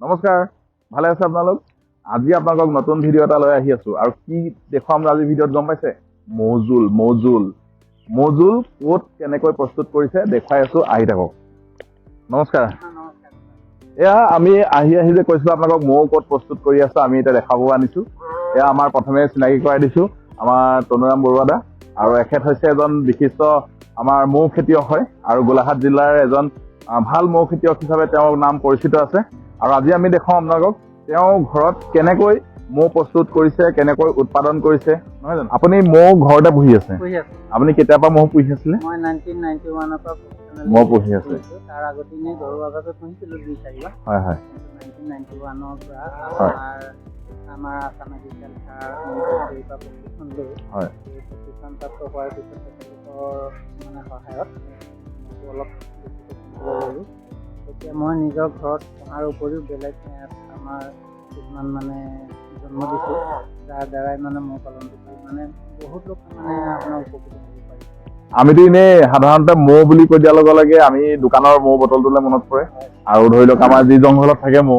নমস্কাৰ, ভালে আছে আপোনালোক? আজি আপোনালোকক নতুন ভিডিঅ' এটা লৈ আহি আছো। আৰু কি দেখুৱাম আজি ভিডিঅ'ত গম পাইছে? মৌজোল, মৌজোল, মৌজোল ক'ত কেনেকৈ প্ৰস্তুত কৰিছে দেখুৱাই আছো, আহি থাকক। নমস্কাৰ। নমস্কাৰ। এয়া আমি আহি আহি যে কৈছিলো আপোনালোকক মৌ ক'ত প্ৰস্তুত কৰি আছো, আমি এতিয়া দেখাব আনিছো। এয়া আমাৰ প্ৰথমে চিনাকি কৰাই দিছো, আমাৰ তনুৰাম বৰুৱা দা। আৰু এখেত হৈছে এজন বিশিষ্ট আমাৰ মৌ খেতিয়ক হয় আৰু গোলাঘাট জিলাৰ এজন ভাল মৌ খেতিয়ক হিচাপে তেওঁৰ নাম পৰিচিত আছে। আৰু আজি আমি দেখুৱাম আপোনালোকক তেওঁ ঘৰত কেনেকৈ মৌ প্ৰস্তুত কৰিছে, কেনেকৈ উৎপাদন কৰিছে, নহয় জানো? আপুনি মৌ ঘৰতে পুহি আছে? পুহি আছো। আপুনি কেতিয়াৰ পৰা মৌ পুহি আছিলে? মই 1991ৰ পৰা professionally মৌ পুহি আছে। পুহিছো। তাৰ আগতে এনেই ঘৰুৱাভাৱে পুহিছিলো দুই চাৰিবাৰ। হয় হয় কিন্তু 1991ৰ পৰা আমাৰ আছাম এগ্ৰিকালচাৰ ইউনিভাৰ্চিটিৰ পৰা প্ৰশিক্ষণ লৈ, সেই প্ৰশিক্ষণ প্ৰাপ্ত হোৱাৰ পিছত তেখেতলোকৰ মানে সহায়ত মইতো অলপ বেছিকৈ পুহিবলৈ ল'লোঁ। তেতিয়া মই নিজৰ ঘৰত পোহাৰ উপৰিও বেলেগ আমাৰ কিছুমান মানে জন্ম দিছোঁ, যাৰ দ্বাৰাই মানে মৌ পালনটো কৰি মানে বহুত লোক মানে আপোনাৰ উপকৃত হ'ব পাৰিছে। আমিতো এনেই সাধাৰণতে মৌ বুলি কৈ দিয়াৰ লগে লগে আমি দোকানৰ মৌ বটলটোলৈ মনত পৰে আৰু ধৰি লওক আমাৰ যি জংঘলত থাকে মৌ,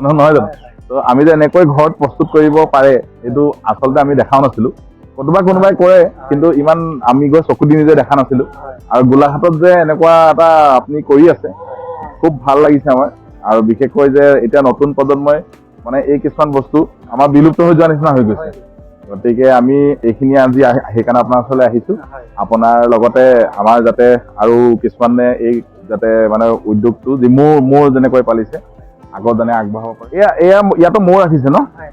নহয় জানো? হয় হয় তো আমি যে এনেকৈ ঘৰত প্ৰস্তুত কৰিব পাৰে, এইটো আচলতে আমি দেখাও নাছিলো। কোনোবা কোনোবাই কৰে, কিন্তু ইমান আমি গৈ চকু দি নিজে দেখা নাছিলো। আৰু গোলাঘাটত যে এনেকুৱা এটা আপুনি কৰি আছে, খুব ভাল লাগিছে আমাৰ। আৰু বিশেষকৈ যে এতিয়া নতুন প্ৰজন্মই মানে এই কিছুমান বস্তু আমাৰ বিলুপ্ত হৈ যোৱা নিচিনা হৈ গৈছে। গতিকে আমি এইখিনি আজি সেইকাৰণে আপোনাৰ ওচৰলৈ আহিছো। আপোনাৰ লগতে আমাৰ যাতে আৰু কিছুমানে এই যাতে মানে উদ্যোগটো যি মোৰ মোৰ যেনেকৈ পালিছে, আগত যেনে আগবঢ়াব পাৰে। এয়া এয়া ইয়াতো মৌ ৰাখিছে ন? হয়,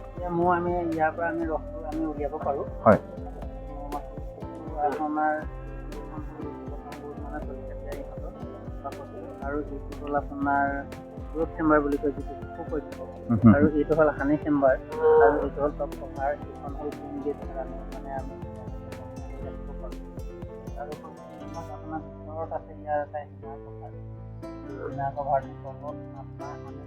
এতিয়া মৌ আমি ইয়াৰ পৰা আমি ৰসটো আমি উলিয়াব পাৰোঁ। মৌ মাখিটো আপোনাৰ বহুত মানে চলি থাকে ইহঁতৰ বাকচটো। আৰু এইটো হ'ল আপোনাৰ গ্ৰ'থ চেম্বাৰ বুলি কয়, যিটো শিশু কক্ষ। আৰু এইটো হ'ল হানি চেম্বাৰ আৰু এইটো হ'ল টপ কভাৰ। এইখন হ'ল ফিউমিগেট, আমি মানে আমি ৰাখিব পাৰোঁ। তাৰোপৰি এইবিলাক আপোনাৰ ভিতৰত আছে। ইয়াৰ এটা ইনাৰ কভাৰ, ইনাৰ কভাৰটোৰ তলত আপোনাৰ হানি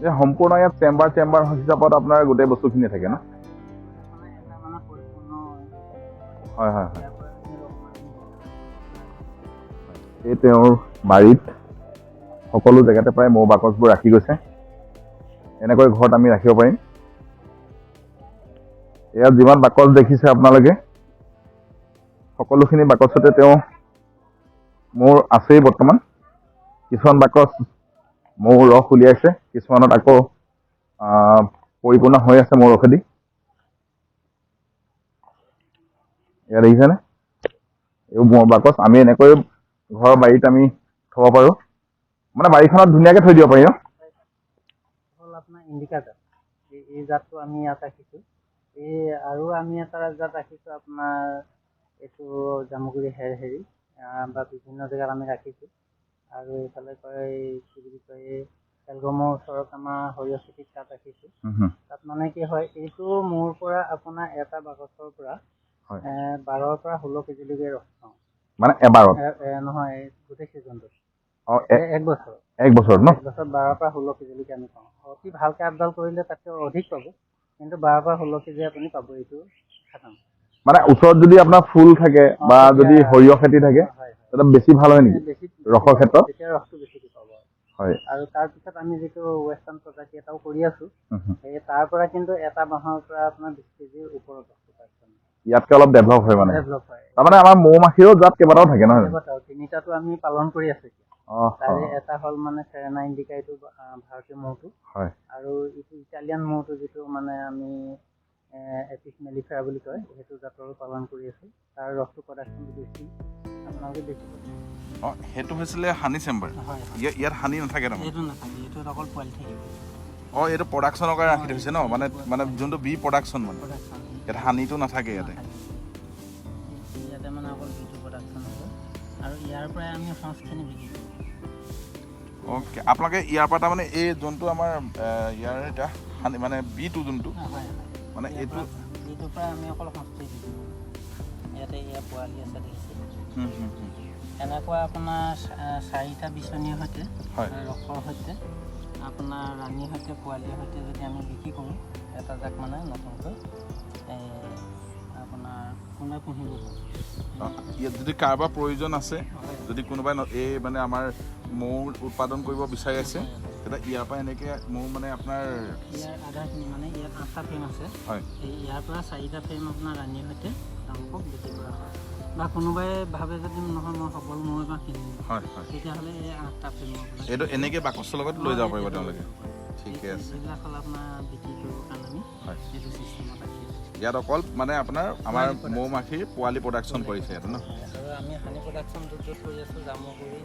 যে সম্পূৰ্ণ ইয়াত চেম্বাৰ চেম্বাৰ হিচাপত আপোনাৰ গোটেই বস্তুখিনি থাকে ন? মানে এটা মানে পৰিপূৰ্ণ হয় হয় হয় ইয়াৰ পৰা আমি ৰস মাৰি এই তেওঁৰ বাৰীত সকলো জেগাতে প্ৰায় মৌ বাকচবোৰ ৰাখি গৈছে। এনেকৈ ঘৰত আমি ৰাখিব পাৰিম। ইয়াত যিমান বাকচ দেখিছে আপোনালোকে, সকলোখিনি বাকচতে তেওঁ মৌৰ আছেই বৰ্তমান। কিছুমান বাকচ মৌ ৰস উলিয়াইছে, কিছুমানত আকৌ পৰিপূৰ্ণ হৈ আছে মৌ ৰসেদি। এয়া দেখিছেনে? এইবোৰ মৌ বাকচ আমি এনেকৈ ঘৰৰ বাৰীত আমি থ'ব পাৰোঁ, মানে বাৰীখনত ধুনীয়াকৈ থৈ দিব পাৰি ন? হ'ল আপোনাৰ ইণ্ডিকা জাত। এই জাতটো আমি ইয়াত ৰাখিছোঁ। এই আৰু আমি এটা জাত ৰাখিছোঁ আপোনাৰ এইটো জামুগুৰি হেৰ হেৰি বা বিভিন্ন জেগাত আমি ৰাখিছোঁ। আৰু এইফালে কয় কি বুলি কয়, এই খেলগমৰ ওচৰত আমাৰ সৰিয়হ খেতিত তাত ৰাখিছোঁ। তাত মানে কি হয়, এইটো মোৰ পৰা আপোনাৰ এটা বাকচৰ পৰা 12ৰ পৰা 16 কেজিলৈকে ৰস পাওঁ। মানে এবাৰত? নহয়, গোটেই ছিজনটোত। এক বছৰত। এক বছৰত ন? এক বছৰত 12ৰ পৰা 16 কেজিলৈকে আমি পাওঁ। অতি ভালকৈ আপডাল কৰিলে তাতকৈ অধিক পাব, কিন্তু 12ৰ পৰা 16 কেজি আপুনি পাব, এইটো খাটাং। মানে ওচৰত যদি আপোনাৰ ফুল থাকে বা যদি সৰিয়হ খেতি থাকে, হয় হয় তেতিয়া বেছি ভাল হয় নেকি বেছি ৰসৰ ক্ষেত্ৰত? তেতিয়া ৰসটো বেছিকৈ পাব। আৰু তাৰপিছত আমি যিটো ৱেষ্টাৰ্ণ প্ৰজাতি এটাও কৰি আছোঁ, হুম হুম। সেই তাৰ পৰা কিন্তু এটা বাঁহৰ পৰা আপোনাৰ 20 কেজিৰ ওপৰত ৰসটো পাইছোঁ। ইয়াতকে অলপ ডেভেলপ হয় মানে? ডেভেলপ হয়। তাৰমানে আমাৰ মৌ মাখিৰো জাত কেইবাটাও থাকে, নহয় জানো? কেইবাটাও, তিনিটাটো আমি পালন কৰি আছোঁ এতিয়া। তাৰে এটা হ'ল মানে চেৰেনা ইণ্ডিকা, এইটো ভাৰতীয় মৌটো। আৰু এইটো ইটালিয়ান মৌটো, যিটো মানে আমি এপিছ মেলিফেৰা বুলি কয়, সেইটো জাতৰো পালন কৰি আছোঁ। তাৰ ৰসটো প্ৰডাকশ্যনটো বেছি, আপোনালোকে দেখিব। অঁ, সেইটো হৈছিলে হানি চেম্বাৰ? হয়। ইয়াত হানি নাথাকে তাৰমানে? এইটো নাথাকে, এইটোত অকল পোৱালি থাকিব। অঁ, এইটো প্ৰডাকশ্যনৰ কাৰণে ৰাখি থৈছে ন? মানে মানে যোনটো বি প্ৰডাকশ্যন মানে প্ৰডাকশ্যন। ইয়াত হানিটো নাথাকে ইয়াতে। ইয়াতে মানে অকল বিটো প্ৰডাকশ্যন হ'ব আৰু ইয়াৰ পৰাই আমি সঁচখিনি বিক্ৰী কৰোঁ। অ'কে, আপোনালোকে ইয়াৰ পৰা তাৰমানে এই যোনটো আমাৰ ইয়াৰ এতিয়া হানি মানে বিটো যোনটো হয় হয় মানে ইয়াৰ এইটো এইটোৰ পৰা আমি অকল সঁচটোৱে বিক্ৰী কৰোঁ। ইয়াতে ইয়াৰ পোৱালি আছে, দেখিছে? হুম, হুম, হুম। এনেকুৱা আপোনাৰ চাৰিটা বিচনীৰ সৈতে, ৰসৰ সৈতে, আপোনাৰ ৰাণীৰ সৈতে, পোৱালিৰ সৈতে যদি আমি বিক্ৰী কৰোঁ এটা জাক, মানে নতুনকৈ এই আপোনাৰ কোনে পুহিব পাৰে। ইয়াত যদি কাৰোবাৰ প্ৰয়োজন আছে, যদি কোনোবাই এই মানে আমাৰ মৌ উৎপাদন কৰিব বিচাৰি আছে, তেতিয়া ইয়াৰ পৰা এনেকৈ মৌ মানে আপোনাৰ ইয়াৰ আধাখিনি, মানে ইয়াত 8টা ফ্ৰেম আছে। এই ইয়াৰ পৰা 4টা ফ্ৰেম আপোনাৰ ৰাণীৰ সৈতে তেওঁলোকক বিক্ৰী কৰা হয়। বা কোনোবাই ভাবে যদি নহয় মই সবল মৌ এবাৰ কিনিম, হয় হয় তেতিয়াহ'লে এই 8টা ফ্ৰেম আপোনাৰ এইটো এনেকৈ বাকচৰ লগত লৈ যাব পাৰিব তেওঁলোকে। ঠিকে আছে। এইবিলাক হ'ল আপোনাৰ বিক্ৰী কৰিবৰ কাৰণে আমি এইটো চিষ্টেমত ৰাখিছোঁ। ইয়াত অকল মানে আপোনাৰ আমাৰ মৌ মাখিৰ পোৱালি প্ৰডাকশ্যন কৰিছে ইয়াত ন? আৰু আমি হানি প্ৰডাকশ্যন য'ত য'ত কৰি আছোঁ, জামুগুৰি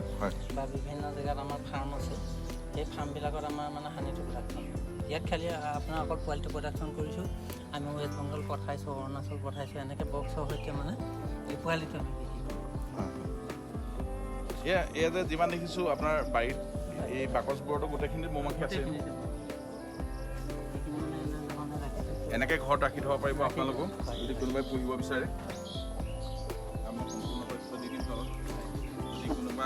বা বিভিন্ন জেগাত আমাৰ ফাৰ্ম আছে, সেই ফাৰ্মবিলাকত আমাৰ মানে হানিটো প্ৰডাকশ্যন। ইয়াত খালি আপোনাৰ অকল পোৱালিটো প্ৰডাকশ্যন কৰিছোঁ। আমি ৱেষ্ট বেংগল পঠাইছোঁ, অৰুণাচল পঠাইছোঁ, এনেকৈ বক্সৰ সৈতে মানে এই পোৱালিটো আমি বিক্ৰী কৰোঁ। এয়া যে যিমান দেখিছোঁ আপোনাৰ বাৰীত এই বাকচবোৰতো গোটেইখিনিত মৌ মাখি আছে। গোটেইখিনিতে সেইখিনি মানে এনেধৰণে ৰাখিছোঁ। এনেকৈ ঘৰত ৰাখি থ'ব পাৰিব আপোনালোকো, যদি কোনোবাই পুহিব বিচাৰে। আমি সম্পূৰ্ণ তথ্য দি দিম তলত। যদি কোনোবা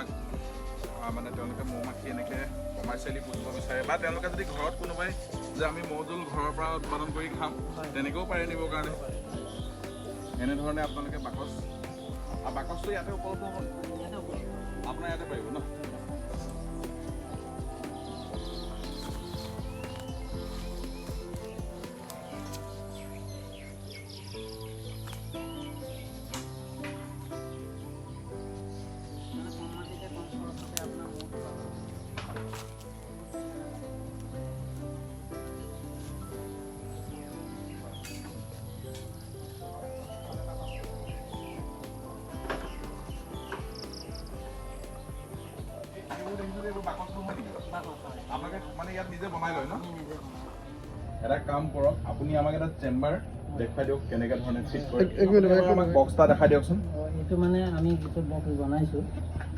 মানে তেওঁলোকে মৌ মাখি এনেকৈ কমাৰ্চিয়েলি পুহিব বিচাৰে, বা তেওঁলোকে যদি ঘৰত কোনোবাই যে আমি মৌজোল ঘৰৰ পৰা উৎপাদন কৰি খাম, তেনেকৈও পাৰে নিবৰ কাৰণে। এনেধৰণে আপোনালোকে বাকচ, আৰু বাকচটো ইয়াতে উপলব্ধ হ'ব নেকি? ইয়াতে উপলব্ধ। আপোনাৰ ইয়াতে পাৰিব ন? মানে কম মাটিতে কম খৰচতে আপোনাৰ মৌটো পাব। এইবোৰ দেখিছোঁ যে এইবোৰ বাকচবোৰ হয় নেকি? বাকচ হয়। আপোনালোকে মানে ইয়াত নিজে বনাই লয় ন? আমি নিজে বনাওঁ। এটা কাম কৰক, আপুনি আমাক এটা চেম্বাৰ দেখুৱাই দিয়ক কেনেকৈ ধৰণে ফিট কৰে। এক মিনিট, এক আমাক বক্স এটা দেখাই দিয়কচোন। এইটো মানে আমি যিটো বক্স বনাইছোঁ,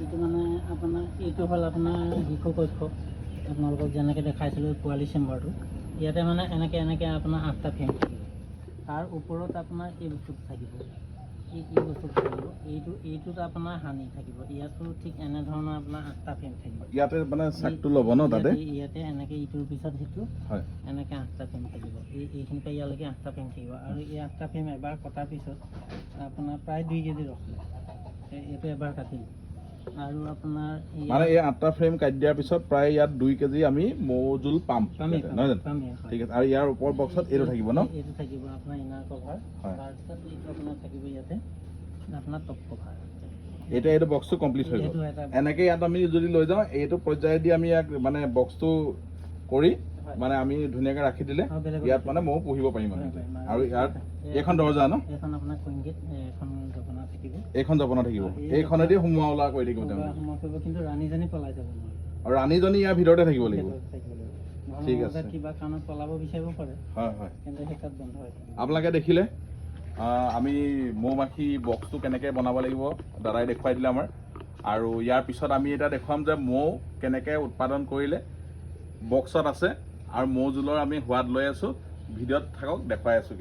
এইটো মানে আপোনাৰ এইটো হ'ল আপোনাৰ শিশু কক্ষ। আপোনালোকক যেনেকৈ দেখাইছিলোঁ পোৱালি চেম্বাৰটো, ইয়াতে মানে এনেকৈ এনেকৈ আপোনাৰ 8টা ফ্ৰেম থাকিব। তাৰ ওপৰত আপোনাৰ এই বস্তুটো থাকিব, এই বস্তুটো থাকিব, এইটোত আপোনাৰ হানি থাকিব। ইয়াতো ঠিক এনেধৰণৰ আপোনাৰ 8টা ফ্ৰেম থাকিব। ইয়াতে মানে চাকটো ল'ব ন তাতে? ইয়াতে এনেকৈ ইটোৰ পিছত সিটো এনেকৈ 8টা ফ্ৰেম থাকিব। এইখিনিৰ পৰা ইয়ালৈকে 8টা ফ্ৰেম থাকিব। আৰু এই 8টা ফ্ৰেম এবাৰ কটাৰ পিছত আপোনাৰ প্ৰায় 2 কেজি ৰস ওলায়। এইটো এবাৰ কাটিলে আৰু আপোনাৰ মানে এই 8টা ফ্ৰেম কাটি দিয়াৰ পিছত প্ৰায় ইয়াত 2 কেজি আমি মৌজোল পাম, পামেই, নহয় জানো? পামেই, হয়। ঠিক আছে। আৰু ইয়াৰ ওপৰ বক্সত এইটো থাকিব ন? এইটো থাকিব আপোনাৰ ইনাৰ কভাৰ। তাৰপিছত এইটো আপোনাৰ থাকিব ইয়াতে আপোনাৰ টপ কভাৰ। এতিয়া এইটো বক্সটো কমপ্লিট হৈ গ'ল। এইটো এটা এনেকৈ ইয়াত আমি যদি লৈ যাওঁ, এইটো পৰ্যায়েদি আমি ইয়াক মানে বক্সটো কৰি মানে আমি ধুনীয়াকৈ ৰাখি দিলে আৰু বেলেগত ইয়াত মানে মৌ পুহিব পাৰিম আমি। পাৰিম। আৰু ইয়াত এইখন দৰ্জা ন? এইখন আপোনাৰ কুইন গেট, এইখন জপনা থাকিব। এইখন জপনা থাকিব, এইখনেদি সোমোৱা ওলোৱা কৰি থাকিব তেওঁলোকে। সোমোৱা কৰিব, কিন্তু ৰাণীজনী পলাই যাব নোৱাৰে। আৰু ৰাণীজনী ইয়াৰ ভিতৰতে থাকিব লাগিব। থাকিব লাগিব। ঠিক আছে। কিবা কাৰণত পলাব বিচাৰিব পাৰে, হয় হয়। কিন্তু সেই তাত বন্ধ হৈ থাকিব। আপোনালোকে দেখিলে আমি মৌ মাখি বক্সটো কেনেকৈ বনাব লাগিব দাদাই দেখুৱাই দিলে আমাৰ। আৰু ইয়াৰ পিছত আমি এটা দেখুৱাম যে মৌ কেনেকৈ উৎপাদন কৰিলে বক্সত আছে আৰু মৌ জোলৰ আমি সোৱাদ লৈ আছোঁ। ভিডিঅ'ত থাকক, দেখুৱাই আছোঁ।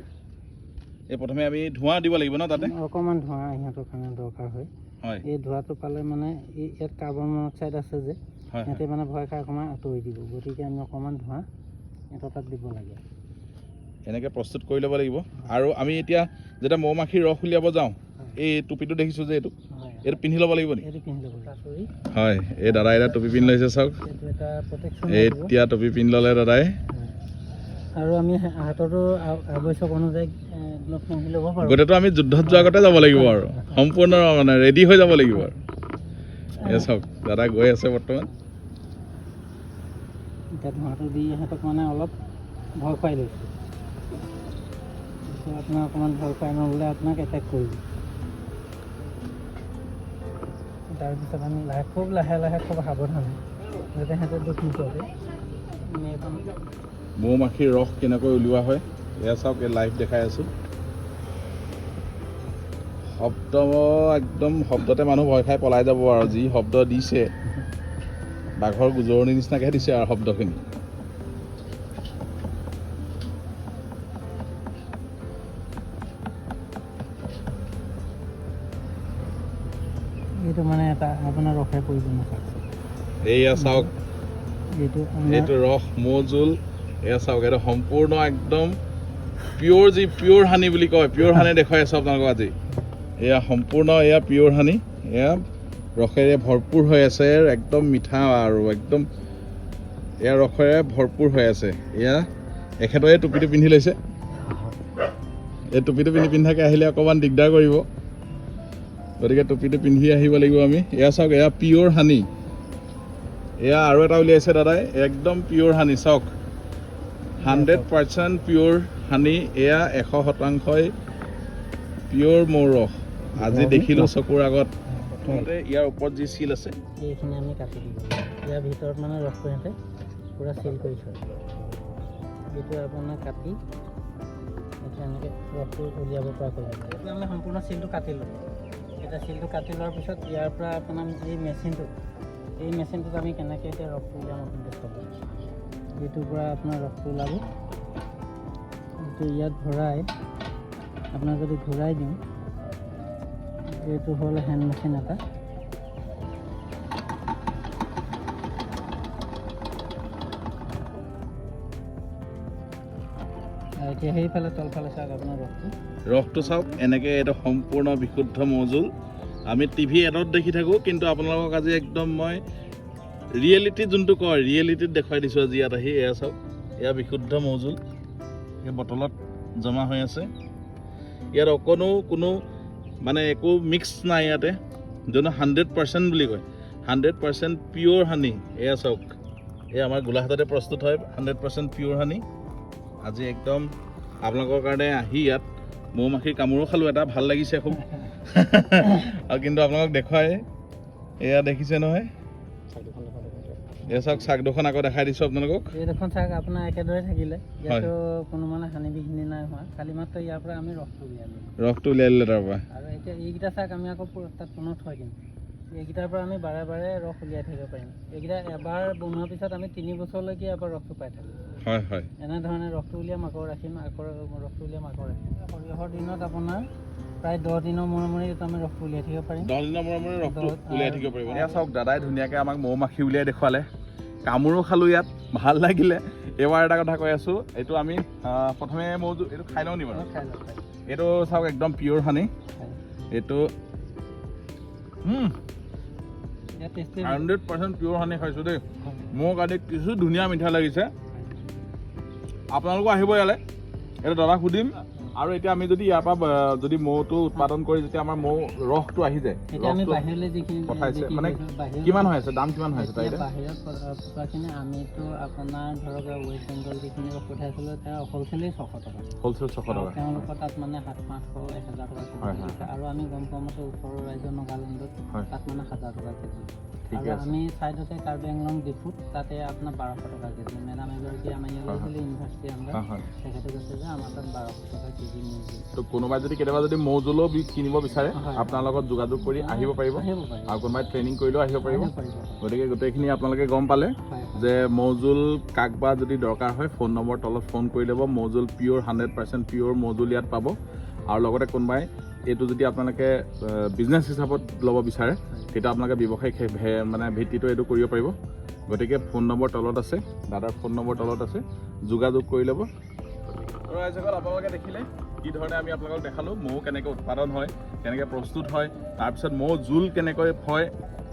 এই প্ৰথমে আমি ধোঁৱা দিব লাগিব ন তাতে? অকণমান ধোঁৱা সিহঁতৰ কাৰণে দৰকাৰ হয়। এই ধোঁৱাটো পালে মানে এই ইয়াত কাৰ্বন মনক্সাইড আছে যে, সিহঁতে মানে ভয় খাই অকণমান আঁতৰি দিব। গতিকে আমি অকণমান ধোঁৱা সিহঁতৰ তাত দিব লাগে। এনেকৈ প্ৰস্তুত কৰি ল'ব লাগিব। আৰু আমি এতিয়া যেতিয়া মৌ মাখিৰ ৰস উলিয়াব যাওঁ, এই টুপিটো দেখিছোঁ যে, এইটো পিন্ধি ল'ব লাগিব নেকি? এইটো পিন্ধি ল'ব লাগিব। হয়, এই দাদাই এটা টুপি পিন্ধি লৈছে চাওক। এইটো এটা প্ৰটেকশ্যন। এতিয়া টুপি পিন্ধি ল'লে দাদাই। আৰু আমি হাততো আৱশ্যক অনুযায়ী গ্ল'ভ পিন্ধি ল'ব পাৰোঁ। গোটেইটো আমি যুদ্ধত যোৱাৰ আগতে যাব লাগিব আৰু সম্পূৰ্ণ মানে ৰেডি হৈ যাব লাগিব। আৰু এই চাওক, দাদা গৈ আছে বৰ্তমান। এতিয়া ধোঁৱাটো দি সিহঁতক মানে অলপ ভয় খুৱাই লৈছোঁ। আপোনাৰ অকণমান ভয় খুৱাই নল'লে আপোনাক এটেক কৰিব। তাৰপিছত আমি লাহে, খুব লাহে লাহে, খুব সাৱধানে, যাতে সিহঁতে দুখ নোপোৱাকৈ আমি এখন মৌ মাখিৰ ৰস কেনেকৈ উলিওৱা হয় এয়া চাওক, এই লাইভ দেখাই আছোঁ। শব্দ একদম শব্দতে মানুহ ভয় খাই পলাই যাব আৰু যি শব্দ দিছে, বাঘৰ গুজৰণি নিচিনাকৈ দিছে আৰু শব্দখিনি। এইটো মানে এটা আপোনাৰ ৰসে প্ৰয়োজন আছে। এইয়া চাওক, এইটো এইটো ৰস মৌজোল। এয়া চাওক, এইটো সম্পূৰ্ণ একদম পিয়'ৰ, যি পিয়'ৰ হানি বুলি কয়, পিয়'ৰ হানি দেখুৱাই আছোঁ আপোনালোকক আজি। এয়া সম্পূৰ্ণ এয়া পিয়'ৰ হানি। এয়া ৰসেৰে ভৰপূৰ হৈ আছে, একদম মিঠা আৰু একদম এয়া ৰসেৰে ভৰপূৰ হৈ আছে। এয়া এখেতৰে টুপিটো পিন্ধি লৈছে। এই টুপিটো পিন্ধাকৈ আহিলে অকণমান দিগদাৰ কৰিব, গতিকে টুপিটো পিন্ধি আহিব লাগিব আমি। এয়া চাওক, এয়া পিয়'ৰ হানি। এয়া আৰু এটা উলিয়াইছে দাদাই, একদম পিয়'ৰ হানি। চাওক, 100% পিয়'ৰ হানি। এয়া 100 শতাংশই পিয়'ৰ মৌ ৰস আজি দেখিলোঁ চকুৰ আগত। প্ৰথমতে ইয়াৰ ওপৰত যি চিল আছে, এইখিনি আমি কাটি দিব। ইয়াৰ ভিতৰত মানে ৰসটো সিহঁতে পূৰা চিল কৰি থয়। এইটো আপোনাৰ কাটি এতিয়া এনেকৈ ৰসটো উলিয়াব পৰা কৰিব। এইটো আমি সম্পূৰ্ণ চিলটো কাটিলোঁ। এতিয়া চিলটো কাটি লোৱাৰ পিছত ইয়াৰ পৰা আপোনাৰ এই মেচিনটো, এই মেচিনটোত আমি কেনেকৈ এতিয়া ৰসটো উলিয়াম আপুনি দেখুৱাব। এইটোৰ পৰা আপোনাৰ ৰসটো ওলাব। এইটো ইয়াত ভৰাই আপোনাৰ যদি ঘূৰাই দিওঁ, এইটো হ'ল হেণ্ড মেচিন এটা। আৰু এতিয়া সেইফালে তলফালে চাওক আপোনাৰ ৰসটো। ৰসটো চাওক এনেকৈ। এইটো সম্পূৰ্ণ বিশুদ্ধ মৌজোল। আমি টিভি এডত দেখি থাকোঁ, কিন্তু আপোনালোকক আজি একদম মই ৰিয়েলিটি যোনটো কয়, ৰিয়েলিটিত দেখুৱাই দিছোঁ আজি ইয়াত আহি। এয়া চাওক, এয়া বিশুদ্ধ মৌজোল, এই বটলত জমা হৈ আছে। ইয়াত অকণো কোনো মানে একো মিক্স নাই ইয়াতে, যোনটো 100% বুলি কয়, 100% পিয়'ৰ হানি। এয়া চাওক, এই আমাৰ গোলাঘাটতে প্ৰস্তুত হয় 100% পিয়'ৰ হানি। আজি একদম আপোনালোকৰ কাৰণে আহি ইয়াত মৌ মাখিৰ কামোৰো খালোঁ এটা, ভাল লাগিছে খুব। আৰু কিন্তু আপোনালোকক দেখুৱাই, এয়া দেখিছে নহয়? এয়া চাওক, চাক দুখন আকৌ দেখাই দিছোঁ আপোনালোকক। এই দুখন চাক আপোনাৰ একেদৰে থাকিলে, ইয়াতো কোনো মানে হানি বিঘিনি নাই হোৱা, খালি মাত্ৰ ইয়াৰ পৰা আমি ৰসটো উলিয়াই ল'লোঁ। ৰসটো উলিয়াই দিলে তাৰ পৰা। আৰু এতিয়া এইকেইটা চাক আমি আকৌ তাত পুনৰ থৈ দিম। এইকেইটাৰ পৰা আমি বাৰে বাৰে ৰস উলিয়াই থাকিব পাৰিম। এইকেইটা এবাৰ বনোৱাৰ পিছত আমি 3 বছৰলৈকে ইয়াৰ পৰা ৰসটো পাই থাকিম। হয় হয় এনেধৰণে ৰসটো উলিয়াম, আকৌ ৰাখিম, আকৌ ৰসটো উলিয়াম, আকৌ ৰাখিম। সৰিয়হৰ দিনত আপোনাৰ প্ৰায় 10 দিনৰ মূৰে মূৰে এইটো আমি ৰসটো উলিয়াই থাকিব পাৰিম। 10 দিনৰ মূৰে মূৰে ৰসটো উলিয়াই থাকিব পাৰিব। এয়া চাওক, দাদাই ধুনীয়াকৈ আমাক মৌ মাখি উলিয়াই দেখুৱালে, কামোৰো খালোঁ ইয়াত, ভাল লাগিলে। এইবাৰ এটা কথা কৈ আছোঁ, এইটো আমি প্ৰথমে মৌ এইটো খাই লওঁ নি বাৰু? অঁ, খাই লওক, খাই লওক। এইটো চাওক, একদম পিয়'ৰ হানি। হয়। এইটো ইয়াৰ টেষ্টে 100% পিয়'ৰ হানি খাইছোঁ দেই। মোক আদি কিছু ধুনীয়া মিঠা লাগিছে। আপোনালোকো আহিব ইয়ালৈ। এইটো দাদাক সুধিম। আৰু এতিয়া আমি যদি ইয়াৰ পৰা যদি মৌটো উৎপাদন কৰি যেতিয়া আমাৰ মৌ ৰসটো আহি যায়, এতিয়া আমি ৰসটো বাহিৰলৈ যিখিনি পঠাইছে, বিক্ৰী মানে কৰিছোঁ, বাহিৰত কিমান হৈ আছে, দাম কিমান হৈ আছে এতিয়া তাইতে? বাহিৰত পঠোৱাখিনি আমিতো আপোনাৰ ধৰক ৱেষ্ট বেংগল যিখিনি পঠাইছিলোঁ, তেওঁ হ'লচেলেই 600 টকা। হ'লচেল 600 আৰু টকা। তেওঁলোকৰ তাত মানে 700, 800, 1000 টকা কেজি হয়, হয়। বিকিছে। আৰু আমি গম পোৱা মতে ওচৰৰ ৰাজ্য নাগালেণ্ডত তাত মানে 1000 টকা কেজি। ঠিকে আৰু আছে। আমি ছাইডতে কাৰ্বি আংলং ডিফুত তাতে আপোনাৰ 1200 টকা কেজি। মেডাম এগৰাকী আমাৰ ইয়ালৈ আহিছিলে ইউনিভাৰ্চিটি আণ্ডাৰ, হয় হয় তেখেতে কৈছে যে আমাৰ তাত 1200 টকা কেজি মৌজোল। তো কোনোবাই যদি কেতিয়াবা যদি মৌজোলো কিনিব বিচাৰে, আপোনাৰ লগত যোগাযোগ কৰি আহিব পাৰিব। আহিব পাৰিব। আৰু কোনোবাই ট্ৰেইনিং কৰিলেও আহিব পাৰিব। আহিব পাৰিব। গতিকে গোটেইখিনি আপোনালোকে গম পালে হয়। যে মৌজোল কাক বা যদি দৰকাৰ হয়, ফোন নম্বৰ তলত ফোন কৰি ল'ব। মৌজোল পিয়'ৰ, 100% পিয়'ৰ মৌজোল ইয়াত পাব। আৰু লগতে কোনোবাই এইটো যদি আপোনালোকে বিজনেছ হিচাপত ল'ব বিচাৰে, তেতিয়া আপোনালোকে ব্যৱসায়িক মানে ভিত্তিটো এইটো কৰিব পাৰিব। গতিকে ফোন নম্বৰ তলত আছে, দাদাৰ ফোন নম্বৰ তলত আছে, যোগাযোগ কৰি ল'ব। আৰু ৰাইজসকল, আপোনালোকে দেখিলে কি ধৰণে আমি আপোনালোকক দেখালোঁ মৌ কেনেকৈ উৎপাদন হয়, কেনেকৈ প্ৰস্তুত হয়, তাৰপিছত মৌ জোল কেনেকৈ হয়,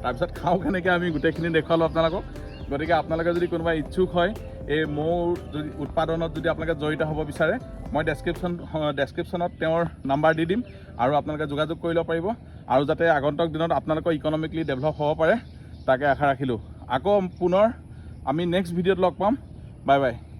তাৰপিছত খাওঁ কেনেকৈ, আমি গোটেইখিনি দেখুৱালোঁ আপোনালোকক। গতিকে আপোনালোকে যদি কোনোবা ইচ্ছুক হয়, এই মৌৰ যদি উৎপাদনত যদি আপোনালোকে জড়িত হ'ব বিচাৰে, মই ডেছক্ৰিপশ্যনত তেওঁৰ নাম্বাৰ দি দিম আৰু আপোনালোকে যোগাযোগ কৰি ল'ব পাৰিব। আৰু যাতে আগন্তুক দিনত আপোনালোকৰ ইকনমিকলি ডেভেলপ হ'ব পাৰে, তাকে আশা ৰাখিলোঁ। আকৌ পুনৰ আমি নেক্সট ভিডিঅ'ত লগ পাম। Bye bye.